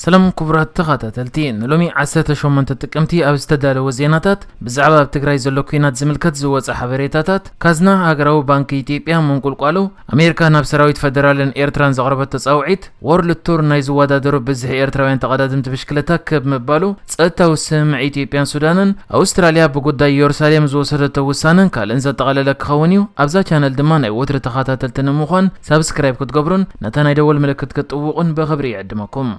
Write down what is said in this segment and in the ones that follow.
ሰላም ክቡራት ተኸታተልቲ፣ ንሎሚ ዓሰርተ ሸሞንተ ጥቅምቲ ኣብ ዝተዳለወ ዜናታት፣ ብዛዕባ ኣብ ትግራይ ዘሎ ኲናት ዝምልከት ዝወጸ ሓበሬታታት፣ ካዝና ሃገራዊ ባንኪ ኢትዮጵያ ምንቁልቋሉ፣ ኣሜሪካ ናብ ሰራዊት ፈደራልን ኤርትራን ዘቕረበቶ ጻውዒት፣ ወርልድ ቱር ናይ ዝወዳደሩ ብዝሒ ኤርትራውያን ተቐዳደምቲ ብሽክለታ ክብ ምባሉ፣ ጸጥታዊ ስምምዕ ኢትዮጵያን ሱዳንን፣ ኣውስትራልያ ብጉዳይ ዮርሳሌም ዝወሰደቶ ውሳነን ካልእን ዘጠቓለለ ክኸውን እዩ። ኣብዛ ቻነል ድማ ናይ ወትሪ ተኸታተልቲ ንምዃን ሳብስክራይብ ክትገብሩን ነታ ናይ ደወል ምልክት ክትጥውቑን ብኽብሪ ይዕድመኩም።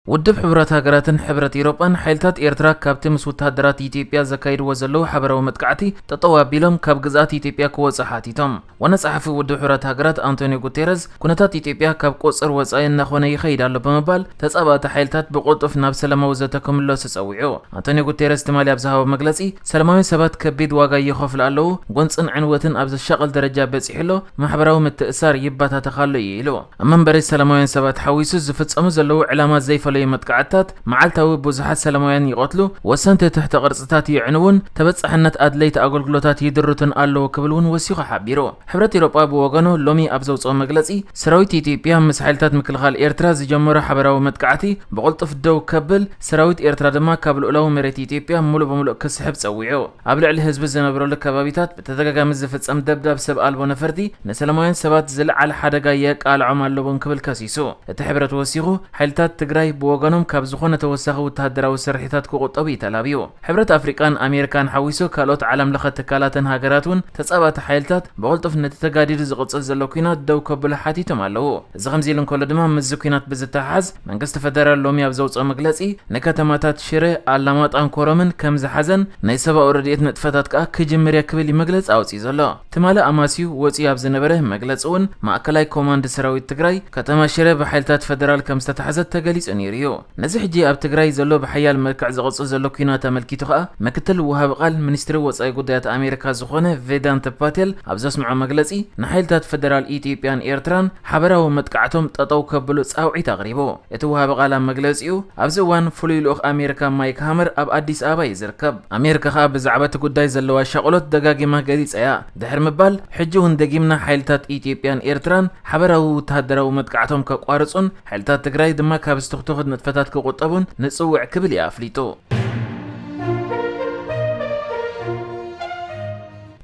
ውድብ ሕቡራት ሃገራትን ሕብረት ኤውሮጳን ሓይልታት ኤርትራ ካብቲ ምስ ወተሃደራት ኢትዮጵያ ዘካይድዎ ዘለዉ ሓበራዊ መጥቃዕቲ ጠጠው ኣቢሎም ካብ ግዝኣት ኢትዮጵያ ክወጹ ሓቲቶም። ዋና ጸሓፊ ውድብ ሕቡራት ሃገራት ኣንቶኒዮ ጉቴረዝ፣ ኩነታት ኢትዮጵያ ካብ ቁጽር ወጻኢ እናኾነ ይኸይድ ኣሎ ብምባል፣ ተጻባእቲ ሓይልታት ብቕልጡፍ ናብ ሰላማዊ ዘተ ክምለሱ ጸዊዑ። ኣንቶኒዮ ጉቴረዝ ትማሊ ኣብ ዝሃቦ መግለጺ፣ ሰላማውያን ሰባት ከቢድ ዋጋ ይኸፍሉ ኣለዉ፣ ጎንጽን ዕንወትን ኣብ ዘሻቕል ደረጃ በጺሑ ኣሎ፣ ማሕበራዊ ምትእሳር ይበታተኽ ኣሎ እዩ ኢሉ። ኣብ መንበሪ ሰላማውያን ሰባት ሓዊሱ ዝፍጸሙ ዘለዉ ዕላማ ዘይፈለዩ መጥቃዕትታት፣ መዓልታዊ ብዙሓት ሰላማውያን ይቐትሉ፣ ወሰንቲ ትሕተ ቅርጽታት ይዕንዉን ተበጻሕነት ኣድለይቲ ኣገልግሎታት ይድርቱን ኣለዉ ክብል እውን ወሲኹ ሓቢሩ። ሕብረት ኤውሮጳ ብወገኑ ሎሚ ኣብ ዘውጽኦ መግለጺ፣ ሰራዊት ኢትዮጵያ ምስ ሓይልታት ምክልኻል ኤርትራ ዝጀመሮ ሓበራዊ መጥቃዕቲ ብቕልጡፍ ደው ከብል፣ ሰራዊት ኤርትራ ድማ ካብ ልኡላዊ መሬት ኢትዮጵያ ሙሉእ ብሙሉእ ክስሕብ ጸዊዑ። ኣብ ልዕሊ ህዝቢ ዝነብረሉ ከባቢታት ብተደጋጋሚ ዝፍጸም ደብዳብ ሰብ ኣልቦ ነፈርቲ ንሰላማውያን ሰባት ዝለዓለ ሓደጋ የቃልዖም ኣለዎም ክብል ከሲሱ። እቲ ሕብረት ወሲኹ፣ ሓይልታት ትግራይ ብወገኖም ካብ ዝኾነ ተወሳኺ ወተሃደራዊ ስርሒታት ክቑጠቡ እዩ ተላብዩ። ሕብረት ኣፍሪቃን ኣሜሪካን ሓዊሱ ካልኦት ዓለም ለኸ ትካላትን ሃገራት እውን ተጻባእቲ ሓይልታት ብቕልጡፍ ነቲ ተጋዲዱ ዝቕጽል ዘሎ ኲናት ደው ከብሉ ሓቲቶም ኣለዉ። እዚ ከምዚ ኢሉ እንከሎ ድማ፣ ምስዚ ኲናት ብዝተሓሓዝ መንግስቲ ፈደራል ሎሚ ኣብ ዘውጽኦ መግለጺ፣ ንከተማታት ሽረ፣ ኣላማጣን ኮረምን ከም ዝሓዘን ናይ ሰብኣዊ ረድኤት ንጥፈታት ከኣ ክጅምር እየ ክብል እዩ መግለጺ ኣውጺኡ ዘሎ። ትማሊ ኣማስዩ ወጺኡ ኣብ ዝነበረ መግለጺ እውን፣ ማእከላይ ኮማንድ ሰራዊት ትግራይ፣ ከተማ ሽረ ብሓይልታት ፈደራል ከም ዝተታሕዘት ተገሊጹ ነይሩ እዩ። ነዚ ሕጂ ኣብ ትግራይ ዘሎ ብሓያል መልክዕ ዝቕጽል ዘሎ ኲናት ኣመልኪቱ ከኣ፣ ምክትል ወሃቢ ቃል ሚኒስትሪ ወጻኢ ጉዳያት ኣሜሪካ ዝኾነ ቬዳንት ፓቴል ኣብ ዘስምዖ መግለጺ፣ ንሓይልታት ፈደራል ኢትዮጵያን ኤርትራን ሓበራዊ መጥቃዕቶም ጠጠው ከብሉ ጻውዒት ኣቕሪቡ። እቲ ወሃቢ ቃል ኣብ መግለጺኡ፣ ኣብዚ እዋን ፍሉይ ልኡኽ ኣሜሪካ ማይክ ሃመር ኣብ ኣዲስ ኣበባ እዩ ዝርከብ። ኣሜሪካ ከኣ ብዛዕባ እቲ ጉዳይ ዘለዋ ሻቕሎት ደጋጊማ ገሊጻ እያ። ድሕሪ ምባል፣ ሕጂ እውን ደጊምና ሓይልታት ኢትዮጵያን ኤርትራን ሓበራዊ ወተሃደራዊ መጥቃዕቶም ከቋርጹን ሓይልታት ትግራይ ድማ ካብ ዝተኽተኹት ንጥፈታት ክቑጠቡን ንጽውዕ ክብል እዩ ኣፍሊጡ።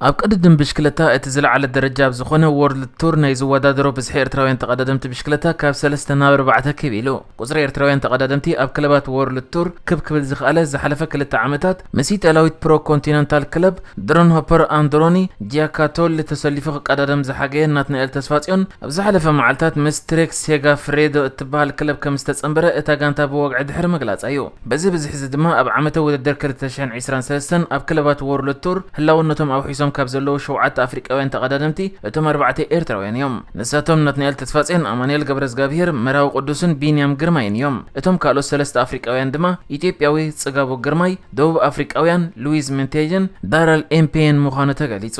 ኣብ ቅድድም ብሽክለታ እቲ ዝለዓለ ደረጃ ኣብ ዝኾነ ወርልድ ቱር ናይ ዝወዳደሩ ብዝሒ ኤርትራውያን ተቐዳደምቲ ብሽክለታ ካብ ሰለስተ ናብ ኣርባዕተ ክብ ኢሉ። ቁጽሪ ኤርትራውያን ተቐዳደምቲ ኣብ ክለባት ወርልድ ቱር ክብ ክብል ዝኸኣለ ዝሓለፈ ክልተ ዓመታት ምስ ኢጣልያዊት ፕሮ ኮንቲነንታል ክለብ ድሮን ሆፐር ኣንድሮኒ ጂያካቶሊ ተሰሊፉ ክቀዳደም ዝሓገየ ናትናኤል ተስፋጽዮን፣ ኣብ ዝሓለፈ መዓልታት ምስ ትሬክ ሴጋ ፍሬዶ እትበሃል ክለብ ከም ዝተጸንበረ እታ ጋንታ ብወግዒ ድሕሪ ምግላጻ እዩ። በዚ ብዝሒ እዚ ድማ ኣብ ዓመተ ውድድር ክልተ ሽሕን ዕስራን ሰለስተን ኣብ ክለባት ወርልድ ቱር ህላውነቶም ኣውሒሶም ካብ ዘለዉ ሸውዓተ ኣፍሪቃውያን ተቐዳደምቲ እቶም ኣርባዕተ ኤርትራውያን እዮም። ንሳቶም ናትናኤል ተስፋጽዮን፣ ኣማኑኤል ገብረዝጋብሄር፣ መርሃዊ ቅዱስን ቢንያም ግርማይን እዮም። እቶም ካልኦት ሰለስተ ኣፍሪቃውያን ድማ ኢትዮጵያዊ ጽጋቡ ግርማይ፣ ደቡብ ኣፍሪቃውያን ሉዊዝ ምንቴጅን ዳራል ኤምፔየን ምዃኑ ተገሊጹ።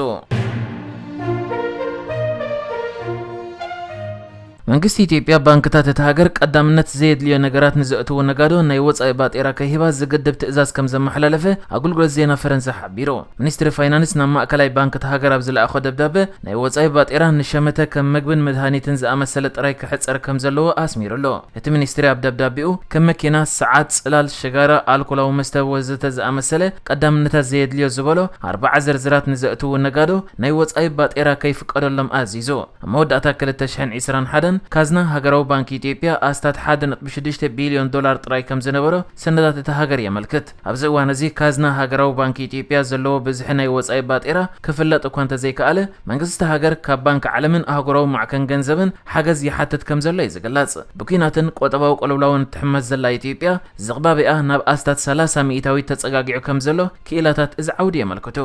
መንግስቲ ኢትዮጵያ ባንክታት እታ ሃገር ቀዳምነት ዘየድልዮ ነገራት ንዘእትዉ ነጋዶ ናይ ወጻኢ ባጤራ ከይህባ ዝግድብ ትእዛዝ ከም ዘመሓላለፈ ኣገልግሎት ዜና ፈረንሳ ሓቢሩ። ሚኒስትሪ ፋይናንስ ናብ ማእከላይ ባንክ እታ ሃገር ኣብ ዝለኣኾ ደብዳበ፣ ናይ ወጻኢ ባጤራ ንሸመተ ከም መግብን መድሃኒትን ዝኣመሰለ ጥራይ ክሕጸር ከም ዘለዎ ኣስሚሩ ኣሎ። እቲ ሚኒስትሪ ኣብ ደብዳቤኡ፣ ከም መኪና፣ ሰዓት፣ ጽላል፣ ሽጋራ፣ ኣልኮላዊ መስተ ወዘተ ዝኣመሰለ ቀዳምነታት ዘየድልዮ ዝበሎ ኣርባዓ ዝርዝራት ንዘእትዉ ነጋዶ ናይ ወጻኢ ባጤራ ከይፍቀደሎም ኣዚዙ። ኣብ መወዳእታ ክልተ ሽሕን ዕስራን ሓደን ካዝና ሃገራዊ ባንክ ኢትዮጵያ ኣስታት ሓደ ነጥቢ ሽዱሽተ ቢልዮን ዶላር ጥራይ ከም ዝነበሮ ሰነዳት እታ ሃገር የመልክት። ኣብዚ እዋን እዚ ካዝና ሃገራዊ ባንክ ኢትዮጵያ ዘለዎ ብዝሒ ናይ ወጻኢ ባጤራ ክፍለጥ እኳ እንተዘይከኣለ፣ መንግስቲ እታ ሃገር ካብ ባንክ ዓለምን ኣህጉራዊ ማዕከን ገንዘብን ሓገዝ ይሓትት ከም ዘሎ እዩ ዝግለጽ። ብኲናትን ቁጠባዊ ቅልውላውን እትሕመስ ዘላ ኢትዮጵያ፣ ዝቕባቤኣ ናብ ኣስታት ሰላሳ ሚእታዊት ተጸጋጊዑ ከም ዘሎ ክኢላታት እዚ ዓውዲ የመልክቱ።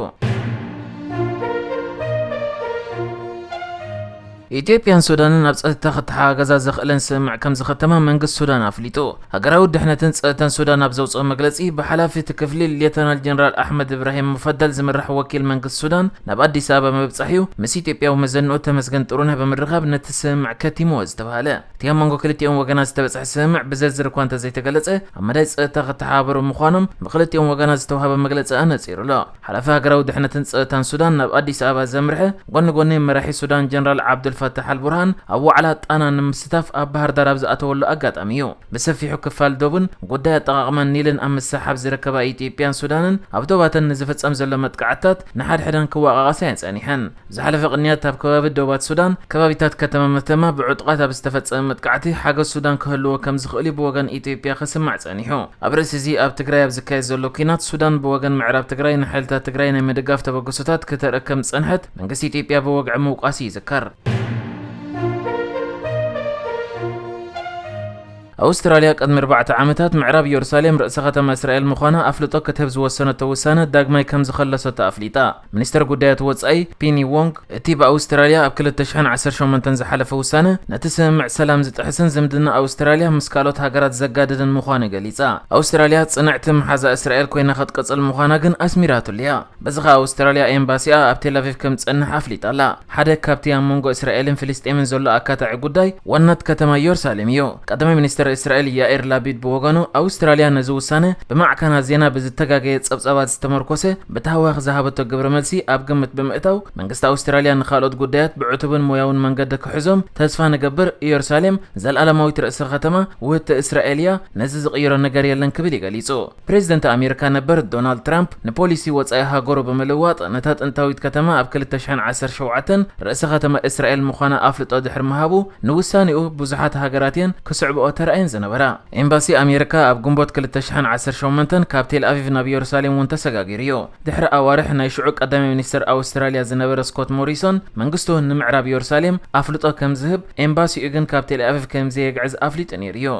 ኢትዮጵያን ሱዳንን ኣብ ጸጥታ ክተሓጋገዛ ዘኽእለን ስምምዕ ከም ዝኸተማ መንግስቲ ሱዳን ኣፍሊጡ። ሃገራዊ ድሕነትን ጸጥታን ሱዳን ኣብ ዘውጽኦ መግለጺ፣ ብሓላፊ እቲ ክፍሊ ሌተናል ጀነራል ኣሕመድ እብራሂም ሙፈደል ዝምራሕ ወኪል መንግስቲ ሱዳን ናብ ኣዲስ ኣበባ ምብጻሕ'ዩ ምስ ኢትዮጵያዊ መዘንኡ ተመስገን ጥሩነህ ብምርኻብ ነቲ ስምምዕ ከቲምዎ ዝተባህለ። እቲ ኣብ መንጎ ክልቲኦም ወገናት ዝተበጽሐ ስምምዕ ብዝርዝር እኳ እንተዘይተገለጸ፣ ኣብ መዳይ ጸጥታ ክተሓባበሩ ምዃኖም ብክልቲኦም ወገናት ዝተዋህበ መግለጺ ኣነጺሩ ኣሎ። ሓላፊ ሃገራዊ ድሕነትን ጸጥታን ሱዳን ናብ ኣዲስ ኣበባ ዘምርሐ፣ ጎኒ ጎኒ መራሒ ሱዳን ጀነራል ዓብዱል ፈታሕ ኣልቡርሃን ኣብ ዋዕላ ጣና ንምስታፍ ኣብ ባህር ዳር ኣብ ዝኣተወሉ ኣጋጣሚ እዩ። ብሰፊሑ ክፋል ዶብን ጉዳይ ኣጠቓቕማን ኒልን ኣብ ምስሕሓብ ዝርከባ ኢትዮጵያን ሱዳንን ኣብ ዶባተን ንዝፍጸም ዘሎ መጥቃዕትታት ንሓድሕደን ክወቓቐሳ እየን ጸኒሐን። ዝሓለፈ ቅንያት ኣብ ከባቢ ዶባት ሱዳን ከባቢታት ከተማ መተማ ብዕጡቓት ኣብ ዝተፈጸመ መጥቃዕቲ ሓገዝ ሱዳን ክህልዎ ከም ዝኽእል እዩ ብወገን ኢትዮጵያ ክስማዕ ጸኒሑ። ኣብ ርእሲ እዚ ኣብ ትግራይ ኣብ ዝካየድ ዘሎ ኲናት ሱዳን ብወገን ምዕራብ ትግራይ ንሓይልታት ትግራይ ናይ ምድጋፍ ተበግሶታት ክተርኢ ከም ዝጸንሐት መንግስቲ ኢትዮጵያ ብወግዒ ምውቃሱ ይዝከር። ኣውስትራልያ ቅድሚ ኣርባዕተ ዓመታት ምዕራብ ኢየሩሳሌም ርእሰ ከተማ እስራኤል ምዃና ኣፍልጦ ክትህብ ዝወሰነቶ ውሳነ ዳግማይ ከም ዝኸለሰቶ ኣፍሊጣ። ሚኒስተር ጉዳያት ወጻኢ ፒኒ ዎንግ እቲ ብኣውስትራልያ ኣብ ክልተ ሽሕን ዓሰርተ ሸሞንተን ዝሓለፈ ውሳነ ነቲ ስምምዕ ሰላም ዝጥሕስን ዝምድና ኣውስትራልያ ምስ ካልኦት ሃገራት ዘጋድድን ምዃኑ ገሊጻ። ኣውስትራልያ ጽንዕቲ መሓዛ እስራኤል ኮይና ክትቅጽል ምዃና ግን ኣስሚራትሉ እያ። በዚ ኸኣ ኣውስትራልያ ኤምባሲኣ ኣብ ቴል ኣቪቭ ከም ዝጸንሕ ኣፍሊጣ ኣላ። ሓደ ካብቲ ኣብ መንጎ እስራኤልን ፍልስጤምን ዘሎ ኣካታዒ ጉዳይ ዋናት ከተማ ኢየሩሳሌም እዩ። ቀዳማይ ሚኒስተር እስራኤል ያኢር ላቢድ ብወገኑ ኣውስትራልያ ነዚ ውሳነ ብማዕከናት ዜና ብዝተጋገየ ጸብጻባት ዝተመርኮሰ ብታህዋኽ ዝሃበቶ ግብረ መልሲ ኣብ ግምት ብምእታው መንግስቲ ኣውስትራልያ ንኻልኦት ጉዳያት ብዕቱብን ሞያውን መንገዲ ክሕዞም ተስፋ ንገብር፣ ኢየሩሳሌም ዘልኣለማዊት ርእሰ ከተማ ውህድቲ እስራኤል እያ፣ ነዚ ዝቕይሮ ነገር የለን ክብል እዩ ገሊጹ። ፕሬዚደንት ኣሜሪካ ነበር ዶናልድ ትራምፕ ንፖሊሲ ወጻኢ ሃገሩ ብምልዋጥ ነታ ጥንታዊት ከተማ ኣብ ክልተ ሽሕን ዓሰርተ ሸውዓተን ርእሰ ከተማ እስራኤል ምዃና ኣፍልጦ ድሕሪ ምሃቡ ንውሳኔኡ ብዙሓት ሃገራት እየን ክስዕብኦ ተራእየን ዝነበራ። ኤምባሲ ኣሜሪካ ኣብ ግንቦት ክልተ ሽሕን ዓሰርተ ሸሞንተን ካብ ቴል ኣቪቭ ናብ ኢየሩሳሌም እውን ተሰጋጊሩ እዩ። ድሕሪ ኣዋርሕ ናይ ሽዑ ቀዳማይ ሚኒስትር ኣውስትራልያ ዝነበረ ስኮት ሞሪሶን መንግስቱ ንምዕራብ ኢየሩሳሌም ኣፍልጦ ከም ዝህብ ኤምባሲኡ ግን ካብ ቴል ኣቪቭ ከም ዘየግዕዝ ኣፍሊጡ ነይሩ እዩ።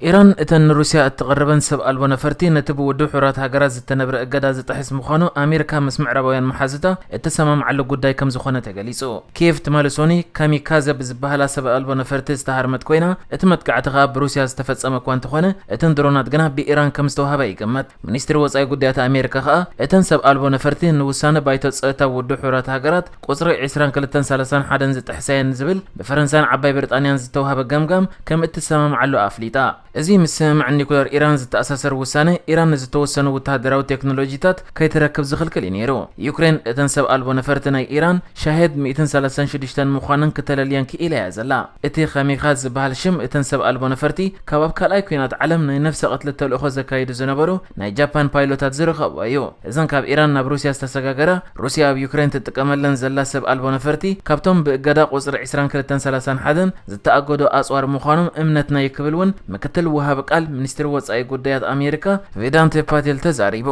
ኢራን እተን ንሩስያ እተቕርበን ሰብ ኣልቦ ነፈርቲ ነቲ ብውድብ ሕቡራት ሃገራት ዝተነብረ እገዳ ዝጥሕስ ምዃኑ ኣሜሪካ ምስ ምዕራባውያን መሓዙታ እተሰማምዓሉ ጉዳይ ከም ዝኾነ ተገሊጹ። ኪየቭ ትማሊ ሶኒ ካሚካዘ ብዝበሃላ ሰብ ኣልቦ ነፈርቲ ዝተሃርመት ኮይና፣ እቲ መጥቃዕቲ ከኣ ብሩስያ ዝተፈጸመ እኳ እንተኾነ፣ እተን ድሮናት ግና ብኢራን ከም ዝተዋህባ ይግመት። ሚኒስትሪ ወጻኢ ጉዳያት ኣሜሪካ ከኣ እተን ሰብ ኣልቦ ነፈርቲ ንውሳነ ባይቶ ጸጥታ ውድብ ሕቡራት ሃገራት ቁጽሪ ዕስራን ክልተን ሰላሳን ሓደን ዝጥሕሳ እየን ዝብል ብፈረንሳን ዓባይ ብሪጣንያን ዝተዋህበ ገምጋም ከም እትሰማምዓሉ ኣፍሊጣ። እዚ ምስ ስምምዕ ኒኩለር ኢራን ዝተኣሳሰር ውሳነ፣ ኢራን ንዝተወሰኑ ወተሃደራዊ ቴክኖሎጂታት ከይትረክብ ዝኽልክል እዩ ነይሩ። ዩክሬን እተን ሰብ ኣልቦ ነፈርቲ ናይ ኢራን ሻሄድ ሚእትን ሰላሳን ሽዱሽተን ምዃነን ክተለልየን ክኢላ እያ ዘላ። እቲ ካሚካዝ ዝበሃል ሽም እተን ሰብ ኣልቦ ነፈርቲ ካብ ኣብ ካልኣይ ኲናት ዓለም ናይ ነፍሰ ቅትለት ተልእኾ ዘካይዱ ዝነበሩ ናይ ጃፓን ፓይሎታት ዝረኸብኦ እዩ። እዘን ካብ ኢራን ናብ ሩስያ ዝተሰጋገራ፣ ሩስያ ኣብ ዩክሬን ትጥቀመለን ዘላ ሰብ ኣልቦ ነፈርቲ፣ ካብቶም ብእገዳ ቁጽሪ ዕስራን ክልተን ሰላሳን ሓደን ዝተኣገዱ ኣጽዋር ምዃኖም እምነትና እዩ ክብል እውን ምክትል ወሃቢ ቃል ሚኒስትሪ ወጻኢ ጉዳያት ኣሜሪካ ቬዳንተ ፓቴል ተዛሪቡ።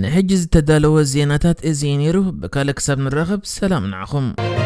ንሕጂ ዝተዳለወ ዜናታት እዚ እዩ ነይሩ። ብካልእ ክሳብ ንራኸብ ሰላም ንዓኹም።